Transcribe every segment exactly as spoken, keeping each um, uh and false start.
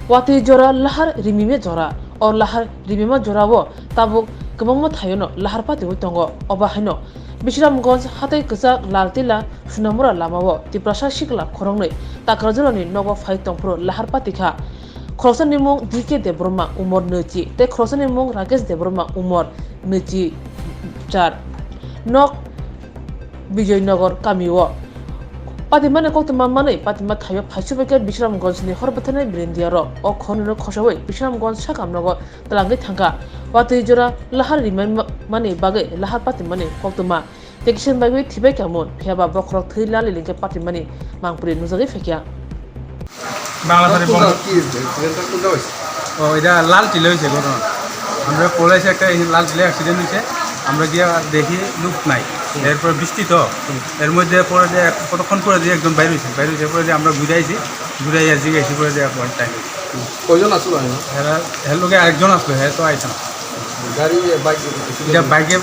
Watwi jora lahar rimima jora. O lahar rimima jorao tabuk kwbangma thaiono lahar patiwi tongo. Obo haino Bisramganj hatai kwchak Laltila Sunamura lamao Tiprasa sikla khoroknwi Takarjulani nogo phai tongphuru lahar patikha. Khoroksani mung D K Debbarma, umor nwichi, tei khoroksani mung Rakesh Debbarma, umor nwichi char. Nok Bijoynagar kamio patimani koktwma manwi patima thaio phaisu bai khe Bisramganjni hor bwtharnai Birindiarok o khornwino khosaui Bisramganj sakamnogo twlangwi thangkha. Watwi jora lahar rimani bagwi lahar patimani koktwma tei kisa bagwi thibai kamon, phiyaba bokhorok thwi lali lingkhe patimani mangpri nujagwi phaikha. Bangla শাড়ি কোন বল। জায়গা, কি হয়েছে? অ্যাক্সিডেন্টটা কোন জায়গায় হয়েছে? ও, এটা লাল টিলা হয়েছে ঘটনা। আমরা পড়ে এসে একটা এই লাল টিলা অ্যাক্সিডেন্ট হয়েছে, আমরা গিয়ে দেখি লোক নাই। হুম। এরপর বৃষ্টি তো, হুম। এর মধ্যে পরে দিয়ে এক-, কতক্ষণ পরে দিয়ে একজন বাইরে হয়েছে, বাইরে হয়েছে পরে দিয়ে আমরা ঘুরে আইছি, ঘুরে আইয়া জিজ্ঞেস করে দিয়ে এখন টাইম হয়েছে। হুম। কয়জন আসলো এখানে? এরা, এর লগে আরেকজন আসলো, হ্যাঁ তো আইতাম। গাড়ি, বাইক, এটা বাইকে,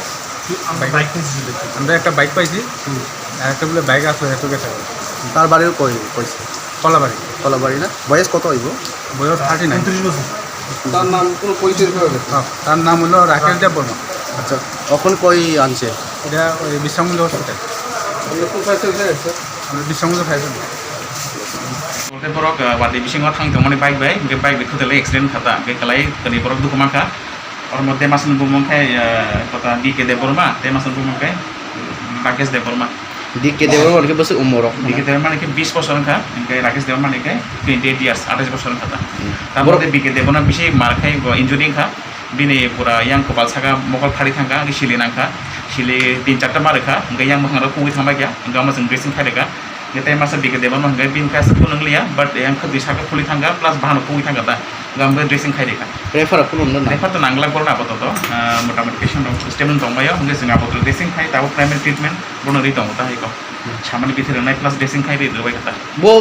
আমরা বাইক, বাইক নিয়েছি দেখতে। আমরা একটা বাইক পাইছি, হুম। আর একটা বলে বাইক আসলো, হ্যাঁ তো গেছে। তার বাড়িও কই, কই? কলাবাড়ি। কলাবাড়ি না? বয়স কত হইব? বয়স থার্টি নাইন। ঊনত্রিশ বছর। তার নাম কোনো পরিচয় পাওয়া গেছে? হ্যাঁ, তার নাম হলো রাকেশ দেব বর্মা। আচ্ছা, এখন কই আনছে? এটা ওই বিশ্রামগঞ্জ হসপিটাল। আপনি কোন ফায়ার সার্ভিসে আছেন? আমরা Bishramganj fire service. Borok, ah, watwi bisingo thang tongmani bike bai, hwnkhe bike bai khwtwlwi accident kha ta, hwnkhe kwlai kwrwi borok dukhu mankha. Oro mo Demasni bumung khe, ah, kota D K Debbarma, Demasni bumung khe Rakesh Debbarma. D K Debbarma hwnkhe bwswk umor rok D K Debbarma ni khe bis bosor wngkha, hwnkhe Rakesh Debbarma ni khe twenty eight years, atais bosor wngkha ta. Hmm. Tamo borok de B K Debbarma bisi mar khai bo injury wngkha, bini pura yang kopal saka mokol phari thangkha, hwnkhe sili nangkha, sili tin charta mar rwkha, hwnkhe yang bwkhang rok kubui thangbai kha, hwnkhe omo chwng dressing khai rwkha. Hwnkhe tei masa B K Debbarma hwnkhe bini khe aswk phunuk liya, but yang khwtwi saka phuli thangkha, plus bahano kubui thangkha ta, hwnkhe omo dressing khai rwkha. Refer rok phunuk no na? Refer to nangla gorna apatot, ah, motamoti patient rok stable tongbaio, hwnkhe chwng apatot dressing khai tabuk primary treatment bono ri tongo ta hai kok. Samani bithi rwnai plus dressing khai ri rwbai kha ta. Bo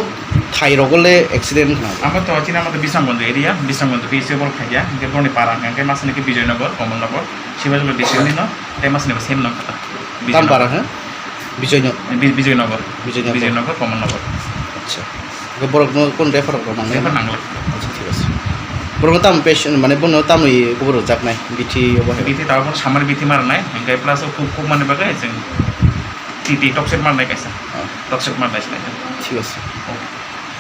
thai rogo le accident khna. Amo to chini amo to Bisramganj area, Bisramganj P C O bol khaiya, hwnkhe boni para hwnkhe masani khe Bijoynagar, Kamalnagar, Sibajula district ni no, tei masani bo same nang kha ta. Tam para ha? Bijoynagar. Bi-, Bijoynagar. Bijoynagar. Bijoynagar, Kamalnagar. Acha. Hwnkhe borok no kon refer rok nang? Refer nangla. Acha, thik ase. Borok no tam patient, mane bono tam i kubur jaknai, bithi obo hai. Bithi ta bo samani bithi mar nai, hwnkhe plus o kuk, kuk mani bagwi chwng T T toxic mar nai kaisa. Ah. Toxic mar nai sinai. Thik ase. Oh.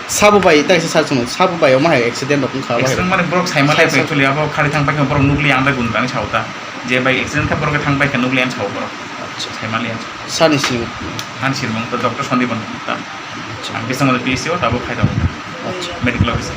Sabo bai, tai se sar chwng, sabo bai omo hai accident rok wngkha, omo hai. Accident mane borok saima lai actually abo khari thang paikhe borok nukli ang dai gun dani sao ta. Je bai accident kha borok thang paikhe nukli ang sao borok. Acha. Saima li ang. Sani sini. Ani sini mung to Doctor Sandipan ta. Acha. Ang bising P C O tabuk khai tabuk. Acha. Medical officer.